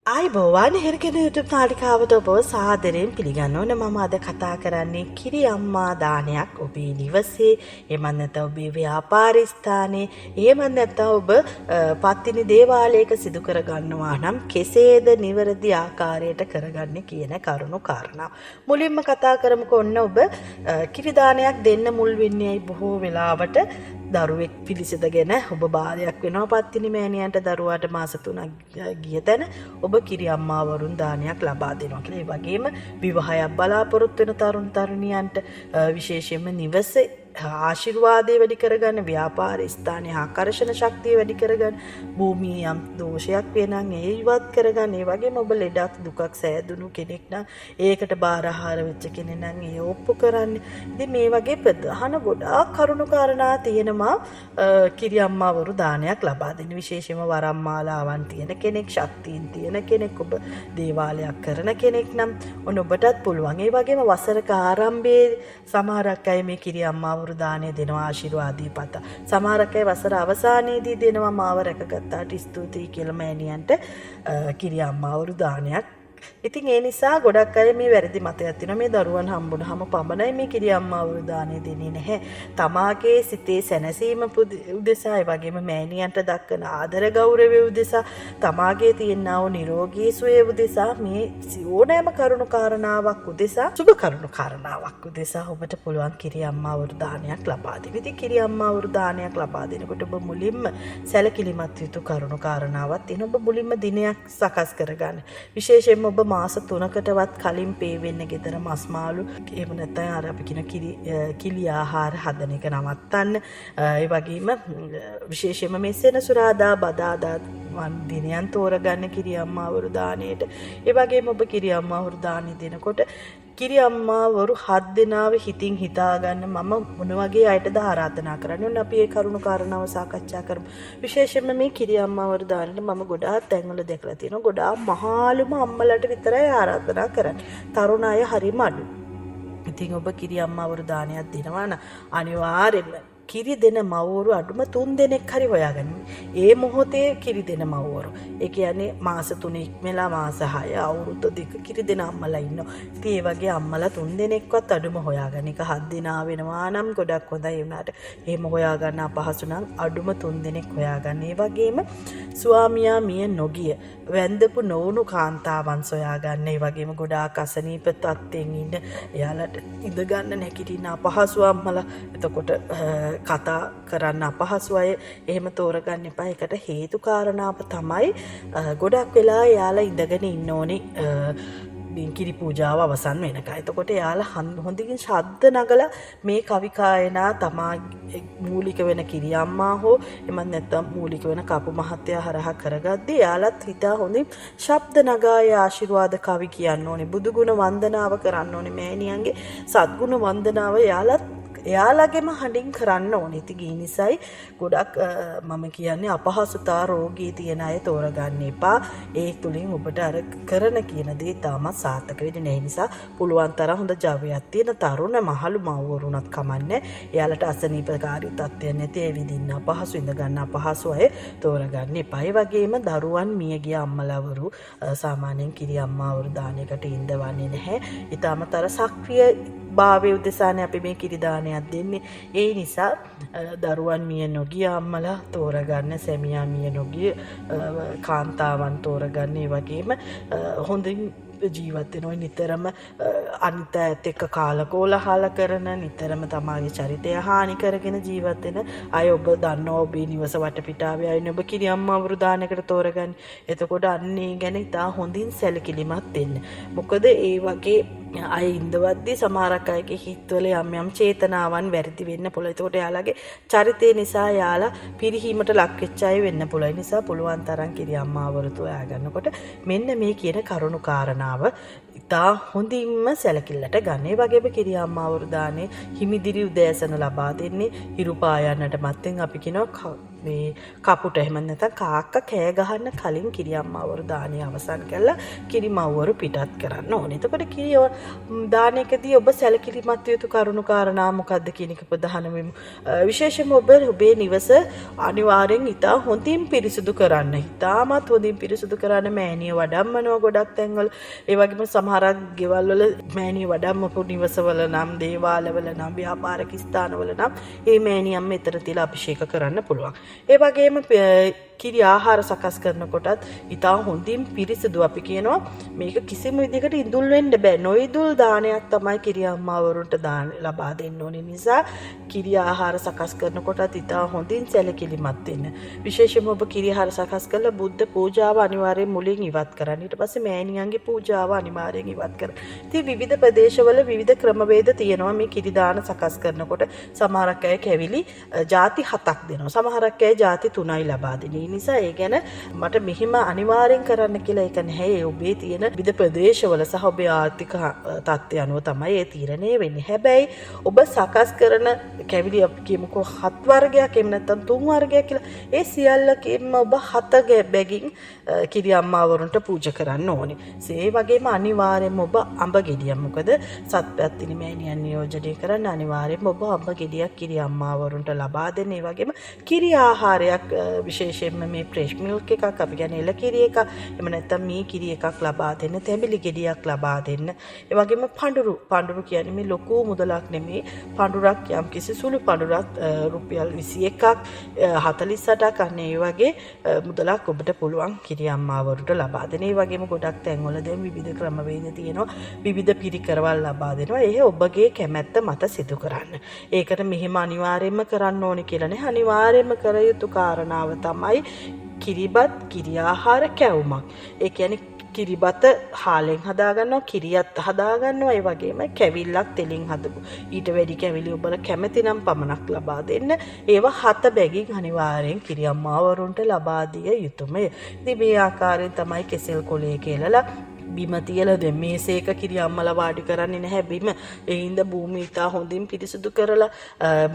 ආයුබෝවන්, හිරගෙන YouTube නාලිකාවට ඔබව සාදරයෙන් පිළිගන්න ඕන. මම අද කතා කරන්නේ කිරි අම්මා දානයක් ඔබේ නිවසේ, එහෙමත් නැත්නම් ඔබේ ව්‍යාපාර ස්ථානයේ, එහෙමත් නැත්නම් ඔබ පත්තිනි දේවාලයක සිදු කර ගන්නවා නම් කෙසේද නිවැරදි ආකාරයට කරගන්නේ කියන කරුණු කාරණා. මුලින්ම කතා කරමුකෝ. ඔන්න ඔබ කිරි දානයක් දෙන්න මුල් වෙන්නේ ඇයි? බොහෝ වෙලාවට දරුවෙක් පිළිසඳගෙන ඔබ බාරයක් වෙනවා පත්තිනි මෑණියන්ට. දරුවාට මාස 3ක් ගිය තැන ඔබ කිරි අම්මාවරුන් දානයක් ලබා දෙනවා කියලා. ඒ වගේම විවාහයක් බලාපොරොත්තු වෙන තරුණ තරුණියන්ට, විශේෂයෙන්ම නිවසේ ආශිර්වාදය වැඩි කරගන්න, ව්‍යාපාර ස්ථානයේ ආකර්ෂණ ශක්තිය වැඩි කරගන්න, භූමියේ යම් දෝෂයක් වෙනම් ඒ ඉවත් කරගන්න. ඒ වගේම ඔබ ලෙඩක් දුකක් සෑදුණු කෙනෙක් නම්, ඒකට බාරහාර වෙච්ච කෙනෙක් නම් ඒ ඔප්පු කරන්න. ඉතින් මේ වගේ ප්‍රධාන ගොඩාක් කරුණු කාරණා තියෙනවා කිරි අම්මාවරු දානයක් ලබා දෙන්න. විශේෂයෙන්ම වරම් මාලාවන් තියෙන කෙනෙක්, ශක්තියින් තියෙන කෙනෙක්, ඔබ දේවාලයක් කරන කෙනෙක් නම් ඔන්න ඔබටත් පුළුවන්. ඒ වගේම වසරක ආරම්භයේ සමහරක් අය මේ කිරි අම්මාවරු දානය දෙනවා ආශිර්වාදී පත. සමහරක් අය වසර අවසානයේදී දෙනවා මාව රැකගත්තාට ස්තුතියි කියලා මෑණියන්ට කිරි අම්මාවරු දානයක්. ඉතින් ඒ නිසා ගොඩක් අය මේ වැරදි මතයක් තියෙනවා, මේ දරුවන් හම්බුනහම පමණයි මේ කිරි අම්මාවරු දානය දෙන්නේ නැහැ. තමාගේ සිතේ සැනසීම උදෙසා, ඒ වගේම මෑණියන්ට දක්වන ආදර ගෞරවය උදෙසා, තමාගේ තියෙනා වූ නිරෝගී සුවය උදෙසා, මේ ඕනෑම කරුණු කාරණාවක් උදෙසා, සුබ කරුණු කාරණාවක් උදෙසා ඔබට පුළුවන් කිරි අම්මාවරු දානයක් ලබා දෙන්න. ඉතින් කිරි අම්මාවරු දානයක් ලබා දෙනකොට ඔබ මුලින්ම සැලකිලිමත් යුතු කරුණු කාරණාවක් තියෙනවා. ඔබ මුලින්ම දිනයක් සකස් කරගන්න. විශේෂයෙන්ම ඔබ මාස 3කටවත් කලින් පේ වෙන්න ගෙදර මස් මාළු, එහෙම නැත්නම් අර අපි කියන කිලි ආහාර හදන එක නවත්තන්න. ඒ වගේම විශේෂයෙන්ම මේ සෙනසුරාදා බදාදා දිනයන් තෝරගන්න කිරි අම්මාවරු දාණයට. ඒ වගේම ඔබ කිරි අම්මාවරු දාණය දෙනකොට කිරි අම්මාවරු 7 දෙනාව හිතින් හිතාගන්න මම මොන වගේ අයටද ආරාධනා කරන්නේ. ඔන්න අපි ඒ කරුණු කාරණාව සාකච්ඡා කරමු. විශේෂයෙන්ම මේ කිරි අම්මාවරු දාණයට මම ගොඩාක් තැන්වල දැකලා තියෙනවා. ගොඩාක් මහලුම අම්මලට විතරයි ආරාධනා කරන්නේ. තරුණ අය හරිම අඩුයි. ඉතින් ඔබ කිරි අම්මාවරු දානයක් දෙනවා නම් අනිවාර්යයෙන්ම කිරි දෙන මව්වරු අඩුම 3 දෙනෙක් හරි හොයාගන්න. ඒ මොහොතේ කිරි දෙන මව්වරු. ඒ කියන්නේ මාස 3 ඉක්මලා මාස 6 අවුරුදු 2 කිරි දෙන අම්මලා ඉන්නවා. ඉතින් ඒ වගේ අම්මලා 3 දෙනෙක්වත් අඩුම හොයාගන්න. එක 7 දෙනා වෙනවා නම් ගොඩක් හොඳයි. ඒ වුණාට එහෙම හොයාගන්න අපහසු නම් අඩුම 3 දෙනෙක් හොයාගන්න. ඒ වගේම ස්වාමියා මිය නොගිය වැන්දපු නොවුණු කාන්තාවන් සොයාගන්න. ඒ වගේම ගොඩාක් අසනීප තත්ත්වයෙන් ඉන්න එයාලට ඉඳ ගන්න නැගිටින්න අපහසු අම්මලා. එතකොට කතා කරන්න අපහසු අය එහෙම තෝරගන්න එපා. ඒකට හේතු කාරණාව තමයි ගොඩක් වෙලා එයාලා ඉඳගෙන ඉන්න ඕනේ කිරි පූජාව අවසන් වෙනකන්. එතකොට එයාලා හොඳින් ශබ්ද නගලා මේ කවි ගායනා තමා මූලික වෙන කිරි අම්මා හෝ එමත් නැත්නම් මූලික වෙන කපු මහත්තයා හරහා කරගද්දී එයාලත් හිතා හොඳින් ශබ්ද නගා ඒ ආශිර්වාද කවි කියන්න ඕනේ. බුදුගුණ වන්දනාව කරන්න ඕනේ. මෑණියන්ගේ සත්ගුණ වන්දනාව එයාලත් එයාලගේම හඬින් කරන්න ඕනේ. ඉතින් ඒ නිසායි ගොඩක් මම කියන්නේ අපහසුතා රෝගී තියෙන අය තෝරගන්න එපා. ඒ තුලින් ඔබට අර කරන කියන දේ තාමත් සාර්ථක වෙන්නේ නැහැ. ඒ නිසා පුළුවන් තරම් හොඳ ජවයක් තියෙන තරුණ මහලු මව්වරුණත් කමන්නේ. එයාලට අසනීපකාරී තත්ත්වයක් නැති, ඒ විදින්න අපහසු, ඉඳ ගන්න අපහසු අය තෝරගන්න එපා. ඒ වගේම දරුවන් මිය ගිය අම්මලවරු සාමාන්‍යයෙන් කිරි අම්මාවරු දානයකට ඉඳවන්නේ නැහැ. ඊටමත් අර සක්‍රිය භාවය උදෙසානේ අපි මේ කිරි දානයක් දෙන්නේ. ඒ නිසා දරුවන් මිය නොගිය අම්මලා තෝරගන්න, සැමියා මිය නොගිය කාන්තාවන් තෝරගන්න. ඒ වගේම හොඳින් ජීවත් වෙන ඔය නිතරම අනිත් අයත් එක්ක කාලකෝලහල කරන, නිතරම තමාගේ චරිතය හානි කරගෙන ජීවත් වෙන අය ඔබ දන්නවා ඔබේ නිවස වටපිටාවේ අය ඔබ කිරි අම්මාවරු දානකට තෝරගන්න. එතකොට අන්න ඒ ගැන ඉතා හොඳින් සැලකිලිමත් වෙන්න. මොකද ඒ වගේ අය ඉඳවද්දී සමහරක් අයගේ හිතවල යම් යම් චේතනාවන් වැරදි වෙන්න පුළුවන්. එතකොට එයාලගේ චරිතය නිසා එයාලා පිරිහීමට ලක් වෙච්ච අය වෙන්න පුළුවන්. ඒ නිසා පුළුවන් තරම් කිරි අම්මාවරු හොයා ගන්නකොට මෙන්න මේ කියන කරුණු කාරණාව ඉතා හොඳින්ම සැලකිල්ලට ගන්න. ඒ වගේම කිරි අම්මාවරු දානේ හිමිදිරි උදෑසන ලබා දෙන්නේ හිරු පායන්නට මත්තෙන් අපි කියනවා මේ කපුට එහෙම නැත්නම් කාක්ක කෑ ගහන්න කලින් කිරි අම්මාවරු දානය අවසන් කරලා කිරි මව්වරු පිටත් කරන්න ඕනේ. එතකොට කිරි දානයකදී ඔබ සැලකිලිමත් යුතු කරුණු කාරණා මොකද්ද කියන එක ප්‍රධාන වෙමු. විශේෂයෙන්ම ඔබ ඔබේ නිවස අනිවාර්යෙන් ඉතා හොඳින් පිරිසිදු කරන්න. ඉතාමත් හොඳින් පිරිසිදු කරන්න. මෑණිය වඩම්මනවා ගොඩක් තැන්වල. ඒ වගේම සමහරක් ගෙවල් වල මෑණිය වඩම්මපු නිවසවල නම්, දේවාලවල නම්, ව්‍යාපාරික ස්ථානවල නම් ඒ මෑණියන්ම එතන තියලා අභිෂේක කරන්න පුළුවන්. ඒ වගේම කිරි ආහාර සකස් කරනකොටත් ඉතා හොඳින් පිරිසිදු අපි කියනවා මේක කිසිම විදිහකට ඉඳුල් වෙන්න බෑ. නොඉඳුල් දානයක් තමයි කිරි අම්මාවරුන්ට දාන ලබා දෙන්න ඕනේ නිසා කිරි ආහාර සකස් කරනකොටත් ඉතා හොඳින් සැලකිලිමත් වෙන්න. විශේෂයෙන්ම ඔබ කිරි ආහාර සකස් කරලා බුද්ධ පූජාව අනිවාර්යෙන් මුලින් ඉවත් කරන්න. ඊට පස්සේ මෑණියන්ගේ පූජාව අනිවාර්යෙන් ඉවත් කරන්න. ඉතින් විවිධ ප්‍රදේශවල විවිධ ක්‍රමවේද තියෙනවා මේ කිරි දාන සකස් කරනකොට. සමහරක් අය කැවිලි ජාති 7ක් දෙනවා. සමහරක් අය ජාති 3යි ලබා දෙන්නේ. නිසා ඒ ගැන මට මෙහිම අනිවාර්යෙන් කරන්න කියලා ඒක නැහැ. ඒ ඔබේ තියෙන විවිධ ප්‍රදේශවල සහ ඔබේ ආර්ථික තත්ත්වය අනුව තමයි ඒ තීරණය වෙන්නේ. හැබැයි ඔබ සකස් කරන කැවිලි අපි කියමුකෝ 7 වර්ගයක් එහෙම නැත්නම් 3 වර්ගයක් කියලා, ඒ සියල්ලකින්ම ඔබ 7 බැගින් කිරි අම්මාවරුන්ට පූජා කරන්න ඕනේ. ඒ වගේම අනිවාර්යෙන්ම ඔබ අඹ ගෙඩියක්, මොකද සත්පත්තිනි මෑණියන් නියෝජනය කරන්න අනිවාර්යෙන්ම ඔබ අඹ ගෙඩියක් කිරි අම්මාවරුන්ට ලබා දෙන්න. ඒ වගේම කිරි ආහාරයක්, විශේෂයෙන්ම මේ ෆ්‍රෙෂ් මිල්ක් එකක්, අපි කියන්නේ එළ කිරි එකක්, එහෙම නැත්නම් මී කිරි එකක් ලබා දෙන්න, තැඹිලි ගෙඩියක් ලබා දෙන්න. ඒ වගේම පඳුරු කියන්නේ මේ ලොකු මුදලක් නෙමෙයි, පඳුරක් යම් කිසි සුළු පඳුරක් රුපියල් 21ක් 48ක් අන්න ඒ වගේ මුදලක් ඔබට පුළුවන් කිරි අම්මාවරුන්ට ලබා දෙන්න. ඒ වගේම ගොඩක් තැන්වල දැන් විවිධ ක්‍රමවේද තියෙනවා, විවිධ පිරිකරවල් ලබා දෙනවා. ඒ ඔබගේ කැමැත්ත මත සිදු කරන්න. ඒකට මෙහෙම අනිවාර්යයෙන්ම කරන්න ඕනේ කියලා නෑ. අනිවාර්යයෙන්ම කර යුතු කාරණාව තමයි කිරිබත්, කිරි ආහාර, කැවුමක්. ඒ කියන්නේ කිරිබත හාලෙන් හදාගන්නවා, කිරියත් හදාගන්නවා, ඒ වගේම කැවිල්ලක් තෙලින් හදපු. ඊට වැඩි කැවිලි ඔබලා කැමති නම් පමණක් ලබා දෙන්න. ඒවා 7 බැගින් අනිවාර්යෙන් කිරි අම්මාවරුන්ට ලබා දිය යුතුමය. ඉතින් මේ ආකාරයෙන් තමයි කෙසෙල් කොළේ කියලා බිම තියලා දැන් මේසේක කිරි අම්මලා වාඩි කරන්නේ නැහැ බිම. ඒ හින්දා භූමිය ඉතා හොඳින් පිරිසිදු කරලා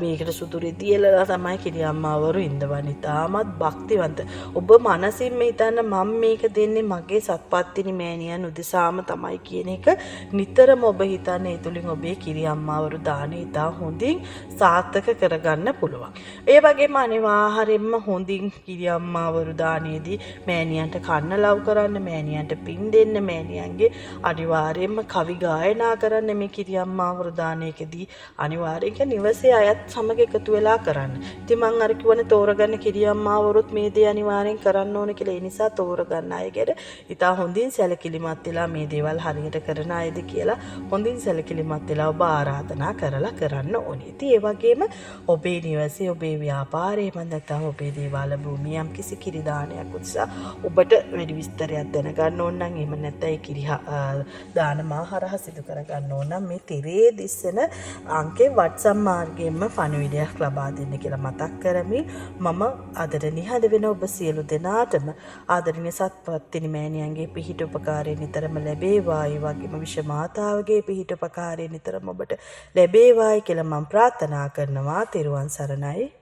මේකට සුදු රෙදි එලලා තමයි කිරි අම්මාවරු ඉඳවන්නේ. ඉතාමත් භක්තිවන්ත. ඔබ මනසින්ම හිතන්න මම මේක දෙන්නේ මගේ සත්පත්තිනි මෑණියන් උදෙසාම තමයි කියන එක නිතරම ඔබ හිතන්න. ඒ තුලින් ඔබේ කිරි අම්මාවරු දානේ ඉතා හොඳින් සාර්ථක කරගන්න පුළුවන්. ඒ වගේම අනිවාර්යයෙන්ම හොඳින් කිරි අම්මාවරු දානේදී මෑණියන්ට කන්න ලව් කරන්න, මෑණියන්ට පින් දෙන්න, මෑණියන්ගේ අනිවාර්යයෙන්ම කවි ගායනා කරන්න මේ කිරි අම්මාවරු දානයකදී අනිවාර්යයෙන් නිවසේ අයත් සමග එකතු වෙලා කරන්න. ඉතින් මං අර කිව්වනේ තෝරගන්න කිරි අම්මාවරුත් මේ දේ අනිවාර්යෙන් කරන්න ඕනේ කියලා. ඒ නිසා තෝරගන්න අය ගැන ඉතා හොඳින් සැලකිලිමත් වෙලා මේ දේවල් හරියට කරන අයද කියලා හොඳින් සැලකිලිමත් වෙලා ඔබ ආරාධනා කරලා කරන්න ඕනේ. ඉතින් ඒ වගේම ඔබේ නිවසේ, ඔබේ ව්‍යාපාරයේ, මං නැත්නම් ඔබේ දේවාල භූමිය යම් කිසි කිරි දානයක් උදෙසා ඔබට වැඩි විස්තරයක් දැනගන්න ඕන නම්, එහෙම නැත්නම් ඒ කිරි දාන මා හරහා සිදු කරගන්න ඕන නම් මේ තිරේ දිස්සන අංකේ WhatsApp මාර්ගයෙන්ම පණිවිඩයක් ලබා දෙන්න කියලා මතක් කරමින් මම අදට නිහඬ වෙන ඔබ සියලු දෙනාටම ආදරණීය සත්පත්තිනි මෑණියන්ගේ පිහිට උපකාරය නිතරම ලැබේවා. ඒ වගේම විශ්ව මාතාවගේ පිහිට උපකාරය නිතරම ඔබට ලැබේවායි කියලා මම ප්‍රාර්ථනා කරනවා. තෙරුවන් සරණයි.